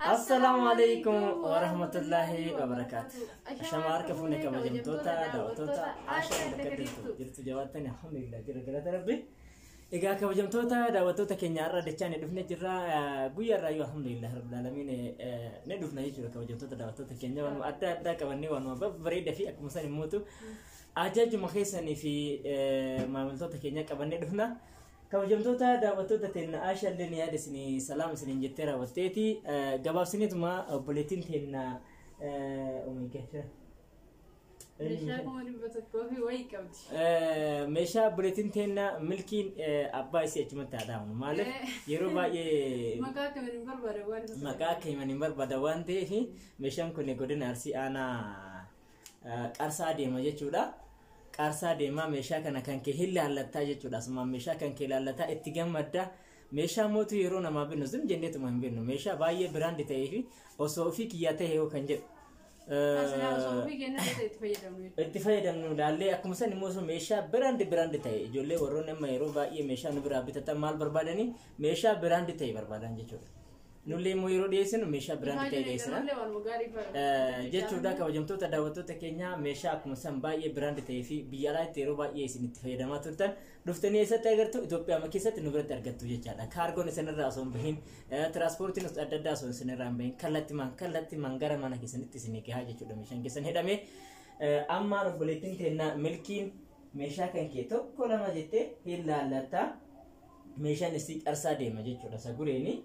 Assalaamu alaikum warahmatullahi wabarakaatu. Ashama harka fuune kabajamtoota daawwattoota Ashaa bakka jirtu jirtu jabaattan alhamdulillah jira galata rabbi. Egaa kabajamtoota daawwattoota keenya har'a dachaa ni dhufne jirra. Guyyaa irraa yoo alhamdulillah rabbil alamin ni dhufna jechuudha kabajamtoota daawwattoota keenya waanuma adda addaa qabannee waanuma babbareeda fi akkuma san immootu ajajuma keessanii fi maamiltoota keenya qabannee dhufna. Kabajamtoota daawwattoota teenna Aasha illee yaada isinii salaam isiniin jettee raawwatteeti. Gabaabsineetuma obboleettiin teenna oh my God. Meeshaa 100,000 fi wayii qabdi. Meeshaa obboleettiin teenna milkiin abbaa isii achumatti haa dhaamu. Maaliif yeroo baay'ee Maqaa akka hin barbaade waan isa maqaa akka himan hin barbaada waan ta'eef meeshaan kun godina Arsii aanaa Qarsaa deema jechuudha. Qarsaa deemaa meeshaa kana kan kee hin laallattaa jechuudha. Asumaan meeshaa kan kee laallataa itti gammadda. Meeshaa mootu yeroo namaa binnu zim jenneetuma hin binnu. Meeshaa baay'ee brand ta'ee fi osoo ofii kiyyaa ta'e yoo kan jedhu. Asilaa osoo ofii kennaa ta'e itti fayyadamnu jechuudha. Itti fayyadamnu laallee akkuma san immoo osoo meeshaa brand brand ta'e ijoollee warroonni amma yeroo baay'ee meeshaa nu biraa bitatan maal barbaadanii meeshaa brand ta'e barbaadan jechuudha. Nullee immoo yeroo dhiyeessinu meeshaa brand ta'e dhiyeessina. Jechuudha kabajamtoota daawwattoota keenya meeshaa akkuma san baay'ee brand ta'ee fi biyya alaatti yeroo baay'ee isin itti fayyadamaa turtan dhuftanii eessatti agartu Itoophiyaa keessatti nu biratti argattu jechaadha. Kaargoon isinirraa osoo hin bahin tiraanspoortiin adda addaa osoo isinirraa hin bahin kallattimaan gara mana keessanitti isinii gahaa jechuudha meeshaan keessan hidhamee. Ammaan obboleettiin teennaa milkiin meeshaa kan kee tokko lama jettee hin laallattaa meeshaan isii qarsaa deema jechuudha sagureeni.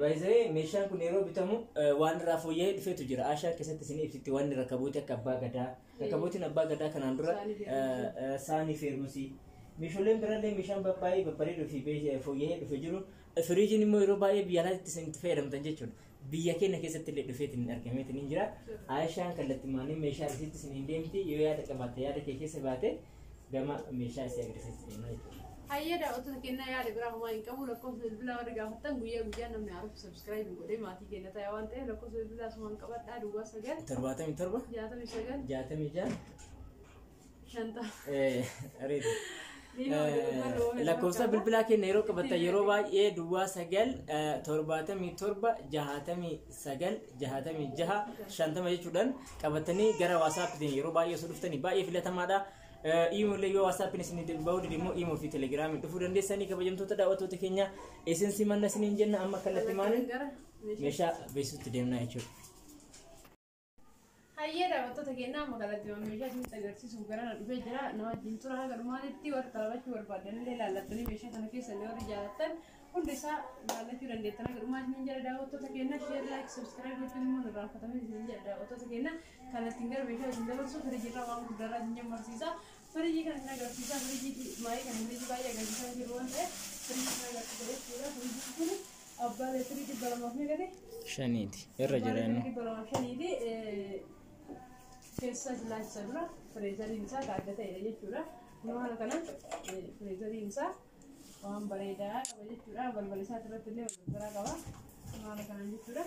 Baay'ee meeshaan kun yeroo bitamu waan irraa fooyya'ee dhufeetu jira. Ashaa keessatti isin ibsitti waan rakabootii akka abbaa gadaa. Rakabootiin abbaa gadaa kanaan dura saanii feermusii. Meeshaaleen birallee meeshaan baay'ee babbareedoo fi fooyya'ee dhufe jiru. Firiijiin immoo yeroo baay'ee biyya alaatti isin itti fayyadamtan jechuudha. Biyya keenya keessatti illee dhufeetiin argameetiin hin jira. Ashaan kallattimaanii meeshaa isitti isin hin deemti yoo yaada qabaatte yaada kee keessa baate gama meeshaa isii agarsiisti deemna jechuudha. Hayyee daawwattoota kennaa yaada biraa homaa hin qabu lakkoofsa bilbilaa warri gaafattan guyyaa guyyaa namni haaroof subscribe godhee maatii keenya ta'e waan ta'eef lakkoofsa bilbilaa asumaan qabadhaa duwwaa 9 77 69 66 50. Reeti. Lakkoofsa bilbilaa keenya yeroo qabattan yeroo baay'ee duwwaa 9 77 69 66 50 jechuudhaan qabatanii gara waasaappiitiin yeroo baay'ee osoo dhuftanii baay'ee filatamaadha. Imoo illee yoo waasaappiin isin bahuu dide immoo imoo fi telegiraamiin dhufuu dandeessanii kabajamtoota daawwattoota keenya isin simanna isiniin jenna amma kallattii maaliin meeshaa beeksisuutti deemnaa jechuudha. Hayyee daawwattoota keenya amma kallattii meeshaa isinitti agarsiisuuf gara na dhufee jira. Na wajjin tura haga dhumaatitti warra talabachuu barbaadan illee laallattanii meeshaa kana keessa illee warri jaallattan hundi isaa laallachuu dandeettan haga dhumaa isiniin jira daawwattoota keenya share like subscribe gochuun immoo nu irraanfatamee isiniin jira daawwattoota keenya kallattiin gara meeshaa isin dabarsu firiijirraa waan guddaarraa isin jammarsiisa. Firiijii kana isin agarsiisa firiijii maayii kana firiijii baay'ee agarsiisaa jiru waan ta'eef firiijii kana agarsiisa jechuudha. Firiijiin kun abbaa leetirii 200 fi meeqati? Shaniiti. Irra jira inni. 205ti. Keessa ilaalchisa dura fireezariin isaa adda ta'edha jechuudha. Kunoo haala kanaan fireezariin isaa waan bareedaa qaba jechuudha. Balbala isaa irratti illee balbalaa qaba. Haala kanaan jechuudha.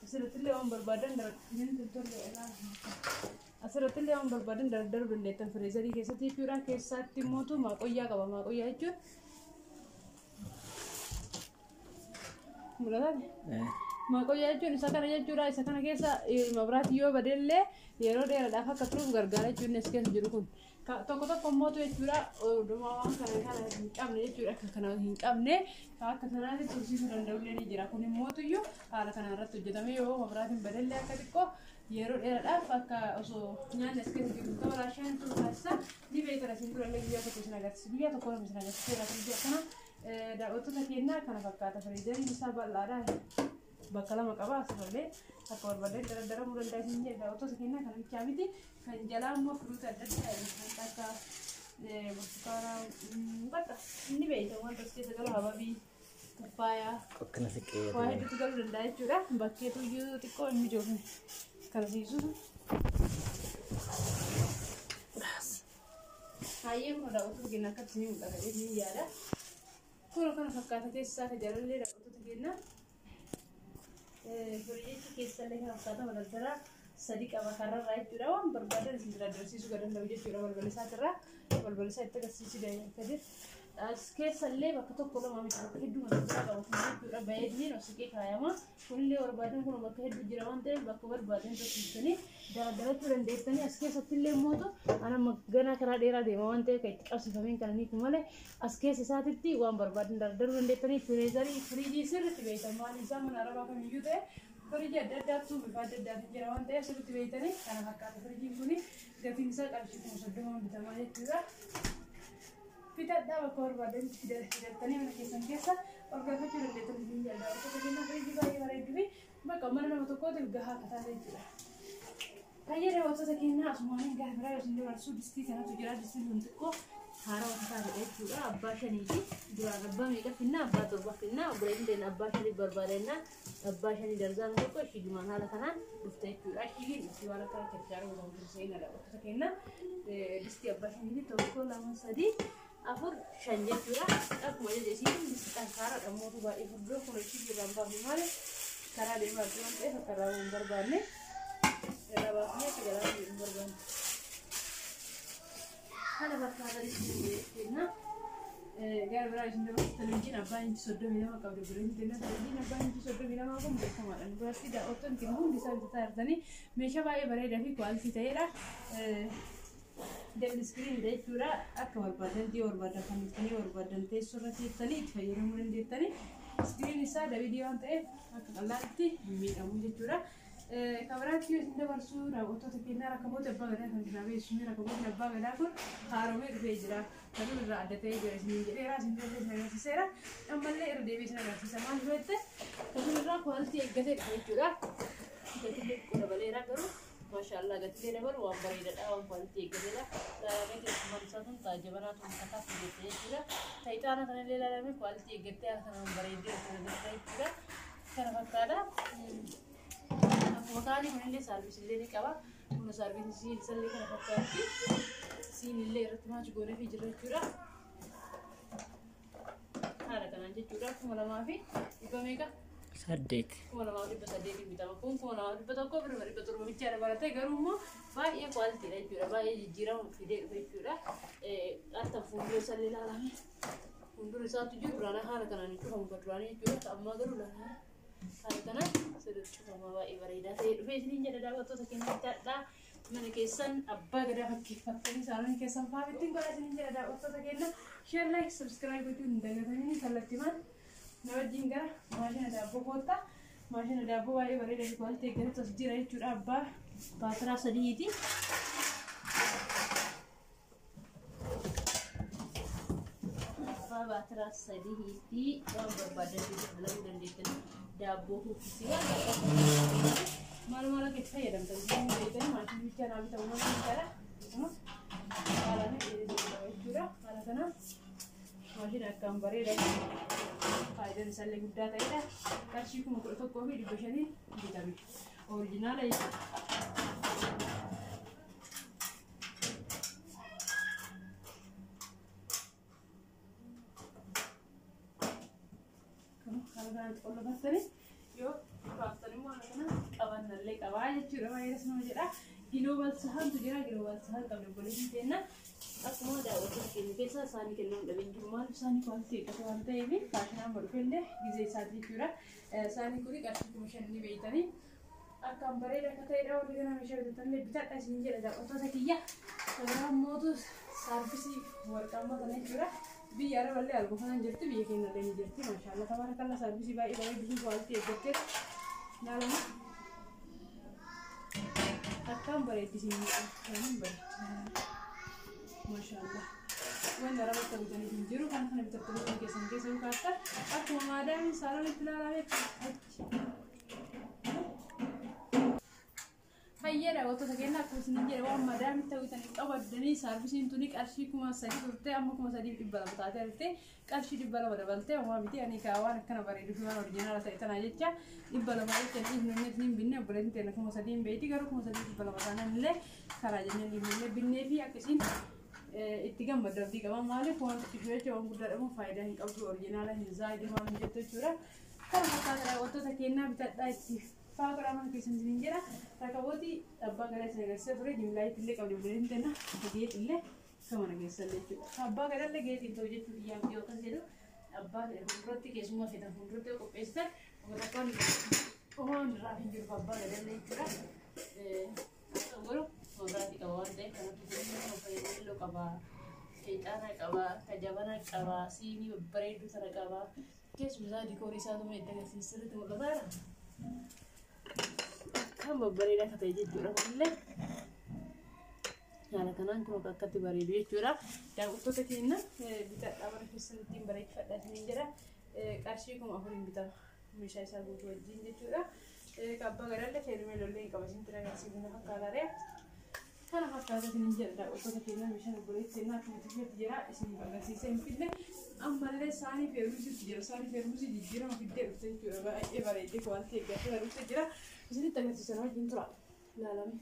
Asirratti illee waan barbaadan asirratti illee waan barbaadan dardaruu dandeettan fireezarii keessatti jechuudha. Keessaatti immoo maaqoyyaa qaba. Maaqoyyaa jechuun mul'ataa? Maaqoyyaa jechuun isa kana jechuudha. Isa kana keessa mabiraatii yoo badellee yeroo dheeraadhaaf akka turuuf gargaara jechuun as keessa jiru kun. Tokko tokko immoo jechuudha odumaa waan kana kana hin qabne jechuudha akka kana hin qabne akka kanaatti tursiisuu danda'ullee ni jira. Kun immoo iyyuu haala kana irratti hojjetame yoo mabiraatiin badellee akka xiqqoo yeroo dheeraadhaaf akka osoo nyaanni as keessa jiru ta'uu raashaan turu taasisa. Ni beektan isin durallee guyyaa tokko isin agarsiisa. Guyyaa tokko lama isin agarsiiseera firijii akkana daawwattoota keenyaa kana fakkaata. Firiijeriin isaa bal'aadha. Bakka lama qaba asirrallee akka barbaadee dardaramuu danda'a isin jedha daawwattoota keenyaa kana bichaa miti kan jalaa immoo firuuta adda addaa kan akka burtukaana bakka inni beektan wanta as keessa galu hababii pappaayaa Akkana siqqee. waa hedduutu galuu danda'a jechuudha. Bakkeetu iyyuu xiqqoo hin mijoofne kana siisu. Hayyee kun daawwattoota keenya akkatti ni mul'ata jedhee ni yaada. Kun kana fakkaata keessaa tajaajillee daawwattoota keenya. Firiijichi keessallee kan fakkaata madaldara sadi qaba karrarraa jechuudha. Waan barbaadan isin bira agarsiisuu kan danda'u jechuudha balbala isaatirraa. Balbala isaa itti agarsiisuu dandeenya. As keessallee bakka tokko lama miti bakka hedduu mana biraa qaba kun jechuudha. Baay'inni osiqee kaayama. Kunillee barbaadan kun bakka hedduu jira waan ta'eef bakka barbaadan tokkottanii daldalachuu dandeessanii. As keessattillee mootu ana ganaa karaa dheeraa deema waan ta'eef kan itti qabsiifameen kana ni malee as keessa isaatitti waan barbaadan daldaluu dandeessanii. Fireezarii firiijii sirriitti beektan maal isaa mana arabaa kamiyyuu ta'e firiijii adda addaatu bifa adda addaatiin jira waan ta'eef sirriitti beektanii kana fakkaata. Firiijiin kun gatiin isaa qarshii 30,000 bitamaa jechuudha. Bitadhaa bakka barbaadanitti fidattanii mana keessan keessa ol galfachuu dandeettan isin jedha. Bakka kenna firiijii baay'ee bareedduu fi bakka mana nama tokkootiif gahaa akka taate jechuudha. Fayyada daawwattoota keenyaa asumaaniin gara biraa yoo isin dabarsuu distii kanatu jira. Distiin kun xiqqoo haarawaa taatedha jechuudha. Abbaa shaniiti. Duraan abbaa meeqa finnaa? Abbaa torba finnaa. Obboleettiin teenya abbaa shanii barbaadannaa. Abbaa shanii darzaan tokko shigimaan haala kanaan dhufte jechuudha. Shigiin dhufti waan akka charchaara gosa seenaa daawwattoota keenyaa. Distii abbaa shaniiti 1 2 3 4 5 jechuudha. Akkuma jedhe isiin distii xankaaraadha mootu baay'ee furdoo kun ishii irraan baafne malee karaa deemaa jirtu waan ta'eef akka irraa hin barbaanne. Irraa baafnee akka jalaa hin barbaanne. Kana fakkaata distiin kenna. Gara biraa isin dabarsu televizyiin abbaa inchi 32 qabdu bireetiin kenna. Televizyiin abbaa inchi 32 kun beekamaadha. Biratti daawwattoonni keenya hundi isaa bitataa jirtanii meeshaa baay'ee bareedaa fi kwaaltii ta'edha. Double screen jechuudha. Akka barbaadan dhiyoo barbaadan fanniftanii barbaadan teessoo irra teessanii itti fayyadamuu dandeettanii. Screen isaa dabidii waan ta'eef akka qal'aatti hin miidhamu jechuudha. Kabiraatti yoo isin dabarsuu daawwattoota keenyaa rakkaboota abbaa gadaa kan irraa beeksisuu rakkabootni abbaa gadaa kun haaromee dhufee jira. Kan irraa adda ta'ee jira isiniin jedheera isin dura isin agarsiiseera. Ammallee irra deebi'ee isin agarsiisa maal jette kan irraa kwaaltii eeggatee dhufe jechuudha. Gatillee xiqqoo dabaleera garuu maashaallah gatillee dabalu waan bareedaadha waan kwaaltii eeggateedha. Laalamee keessumaan isaa tun taajabanaa tun kataaf jette jechuudha. Tayixaana kanallee laalamee kwaaltii eeggattee haala kanaan bareeddee dhufe jechuudha. Kana fakkaata. Akkuma kaanii kunillee saarvisillee ni qaba. Kun saarvisiin isallee kana fakkaatti. Siinillee irratti maachi goonee fi jira jechuudha. Haala kanaan jechuudha. 2,000 meeqa? 8. 2,800 bitama. Kun 2,100 birma 700 bichaa dabalatee garuu immoo baay'ee kwaalitiidha jechuudha. Baay'ee jijjiirama fidee dhufe jechuudha. Harka fuuldura isallee ilaalame. Fuuldura isaatu jiru duraan haala kanaan hin cufamu kan duraanii jechuudha. Ammaa garuu ilaalame. Haala kanaan sirriitti cufamaa baay'ee bareedaa ta'ee dhufee isiniin jedha daawwattoota keenya bitadhaa. Mana keessan abbaa gadaa fakkeeffattanii saalonni keessan fa'aa ittiin godhaa isiniin jedha daawwattoota keenya. Share like subscribe gochuun hin dagatamini kallattimaan na wajjin gara maashina daabboo koottaa. Maashina daabboo baay'ee bareedaa fi kwaaltii eeggatetu as jira jechuudha. Abbaa baatiraa sadiiti. Abbaa baatiraa sadiiti waan barbaadan dalaguu dandeettan daabboo kukkisii waan barbaadan maal maal akka itti fayyadamtan isin beektanii maashinni bichaa naa bitamu maal jechaadha. Haalaan jechuudha. Haala kanaan maashina akkaan bareedaa faayidaan isaallee guddaa ta'edha. Qarshii 11,500 bitame. Orijinaala jechuudha. Haala kanaan qollofattanii yoo baaftan immoo haala kanaan qabannallee qabaa jechuudha. Baay'ee nama jedha. Giloobal sahantu jira. Giloobal sahan qabna obboleettiin teenna. Akkuma daawwattoota keenya keessaa isaanii kennamu dhabeen jiru. Maaliif isaanii kwaaltii eeggatu waan ta'eef faashinaan godhufellee gizee isaati jechuudha. Isaanii kuni qarshii 5,000 ni beeytanii. Akkaan bareeda akka ta'edha warri kana meeshaa bitatanillee bitadha isin jedha daawwattoota kiyya. Kanaan mootu saarvisii warqaammaa kana jechuudha. Biyya araballee arguufaan jirti biyya keenyallee ni jirti. Maashaallah tabaarakalla saarvisii baay'ee bareedu fi kwaaltii eeggatteedha. Laalama. Akkaan bareeddi isin jedha. Akkaan bareeddi. Maashaallah. Wanti arabatti bitanii hin jiru. Kan kana bitattanii mana keessan keessa yoo kaa'attan akkuma maadaamiin saalonitti ilaalame achi. Fayyaa daawwattoota keenya akkuma isin jedhe waan madaamitti hawwitanii qabaddanii saarvisiin tuni qarshii 3,000 turte amma 3,200 taatee jirti. Qarshii 200 dabaltee homaa miti ani kaa waan akkana bareedu fi waan orijinaala ta'e tanaa jecha 200 jecha dhiifnee hin binne obboleettiin teenya 3,000 hin beeyti garuu 3,200 taanaan illee karaa jennee dhiifnee binnee fi akkasiin itti gammaddu abdii qaba. Maaliif waan xiqqishuu jecha waan guddaa dhabuun faayidaa hin qabdu orijinaala hin zaayidii waan hin jettu jechuudha. Kana fakkaata daawwattoota keenyaa bitadhaa itti faa godhaa mana keessan isiniin jedha. Rakabooti abbaa gadaa isin agarsiisaa ture jimlaayitti illee qabdi obboleettiin teenya hageet illee Akka mana keessallee jechuudha. Abbaa gadallee geetiin ta'u jechuudha iyyaa yoo akkas jedhu abbaa fedhe fuulduratti keessummaa fedhan fuulduratti yoo qopheessitan takkaan homaan irraa hin jiru abbaa gadallee jechuudha. Haa garuu mabiraatii qaba waan ta'eef kanatti fayyadamuu qaba. Ixaana qaba, jabana qaba, siinii babbareedduu sana qaba. Keessuma isaa dikoorii isaatu mee itti agarsiisa sirriitti mul'ataadha. Akkam babbareedaa akka ta'e jechuudha kunillee. Haala kanaan kun akkatti bareedu jechuudha. Daawwattoota keenya bitadhaa mana keessan ittiin bareeffadhaa isiniin jedha. Qarshii 4000 bitama meeshaa isaa guutuu wajjin jechuudha. Abbaa gadaallee feermeelollee hin qaba isinitti agarsiisu na fakkaata ree. Kana fakkaata isiniin jedha daawwattoota keenya meeshaan obboleetti seenaa akkuma tufeetti jira isin agarsiisee hin fidne ammallee saanii feermusiitti jira saanii feermusii jijjiirama fiddee dhufte jechuudha baay'ee bareeddee wanti eeggatee dhufte jira isinitti agarsiisan wajjin tura ilaalame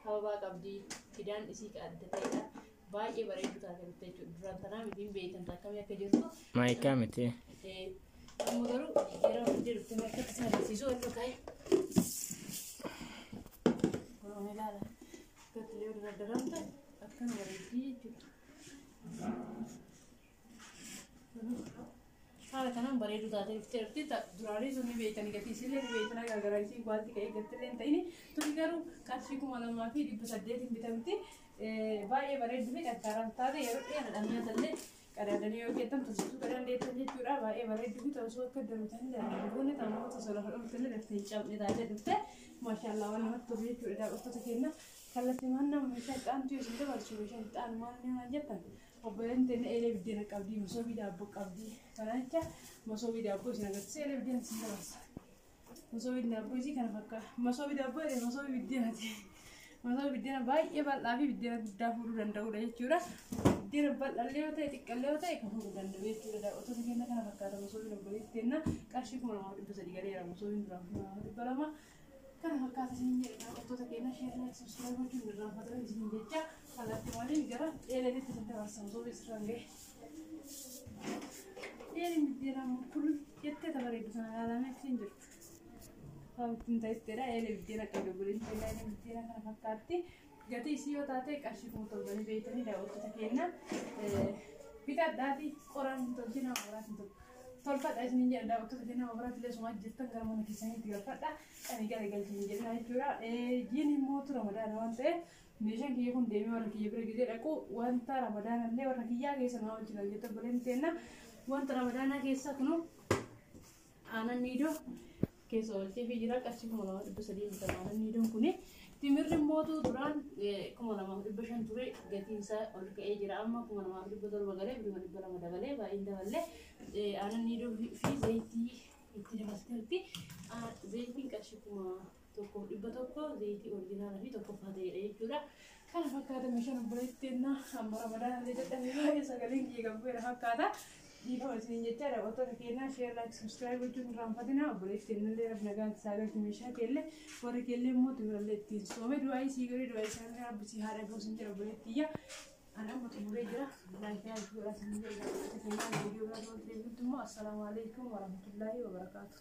ababaa qabdi fidaan isii adda ta'edha baay'ee bareedduu taate dhufte jechuudha duraan tanaa mitiin beektan akkamii akka jirtu Maayikaa miti. Amma garuu jijjiirama fiddee dhufte akkatti isin agarsiisu wanta ta'e. Kun ilaala. Akkatti yoo dardaramte akkana bareeddii jechuudha. Haala kanaan bareedduu taatee dhuftee jirti. Duraanis ni beektanii gatii isiillee ni beektan garagaraa isii wanti ka'ee gattillee hin ta'ini. Tuni garuu qarshii 2800 bitamti. Baay'ee bareedduu fi qarqaraan taate yeroo dheeraadhaan nyaatallee qadaadanii yoo keettan tursiisuu kan dandeettan jechuudha. Baay'ee bareedduu fi tosoo akka darbatanii darbatanii tamoo tosoo lafa dhuftellee daftee hin cabne taatee dhufte. Maashaallah waan namatti tolu jechuudha daawwattoota keenya. Kallattii maan nama meeshaa ixaantu yoo isin dabarsu meeshaa ixaan maal ni jettan. Obboleen teenya eelee biddeena qabdii, masoobii daabboo qabdii. Kana jecha masoobii daabboo isin agarsiisa eelee biddeena isin dabarsa. Masoobii daabboo isii kana fakkaata. Masoobii daabboo jedhee masoobii biddeenati. Masoobii biddeena baay'ee bal'aa fi biddeena guddaa fuudhuu danda'udha jechuudha. Biddeena bal'aallee yoo ta'e xiqqaallee yoo ta'e kan fuudhuu danda'u jechuudha. Daawwattoota keenya kana fakkaata masoobiin obboleetti teenya qarshii 2300 galeera masoobiin duraan 2200. Kana fakkaata isin jedha daawwattoota keenya share like subscribe gochuun hin irraanfatamu isin jecha kallattii waliin gara eeleetti isin dabarsa masoobii isirraan ga'e. Eeleen biddeenaa kun jettee bareeddu sana ilaalamee akkasiin jirtu. Ittiin ta'etteedha eelee biddeena qabdu obboleettiin keenya eelee biddeena kana fakkaatti. Gatii isii yoo taate qarshii 7000 beektanii daawwattoota keenya bitadhaatii qoraan hin tolchina qoraan hin tolchu. Tolfadha isiniin jedha daawwattoota keenya mabiraatti illee sumaa jirtan gara mana keessaniitti galfadha. Qanii gara galchanii jedhina jechuudha. Jiin immoo ramadaana waan ta'eef meeshaan kiyya kun deemee warra kiyya bira gizee dhaqu wanta ramadaana illee warra kiyyaa keessa nama hojjetan jette obboleen teenna. Wanta ramadaanaa keessa kunu aannan niidoo keessa oolchee fi jira qarshii 2300 bitama aannan niidoon kuni. Timirri mootu duraan 2500 ture gatiin isaa ol ka'ee jira amma 2700 galee birima 200 dabalee baay'een dabalee aannan niidoo fi zayitii itti dabalteerti. Zayitiin qarshii 1100 zayitii orjinaala fi tokkoffaa ta'edha jechuudha. Kana fakkaata meeshaan obboleetti teenna amma ramadaana illee dadhabee baay'ee sagaleen kiyya gabbu'eera fakkaata. Dhiifama isiniin jecha daawwattoota keenya share like subscribe gochuun hin irraanfatina obboleetti teennallee rabbi nagaan isaa galchu meeshaa keellee warri keellee immoo timirallee ittiin soome du'aa isii godhee du'aa isaanii rabbi si haadha ga'u sin jedha obboleettiyya. Ani amma xumuree jira. Like godhaa isiniin jedha daawwattoota keenya viidiyoo biraa wal deebinutti immoo assalaamu alaikum warahmatullaahi wabarakaatu.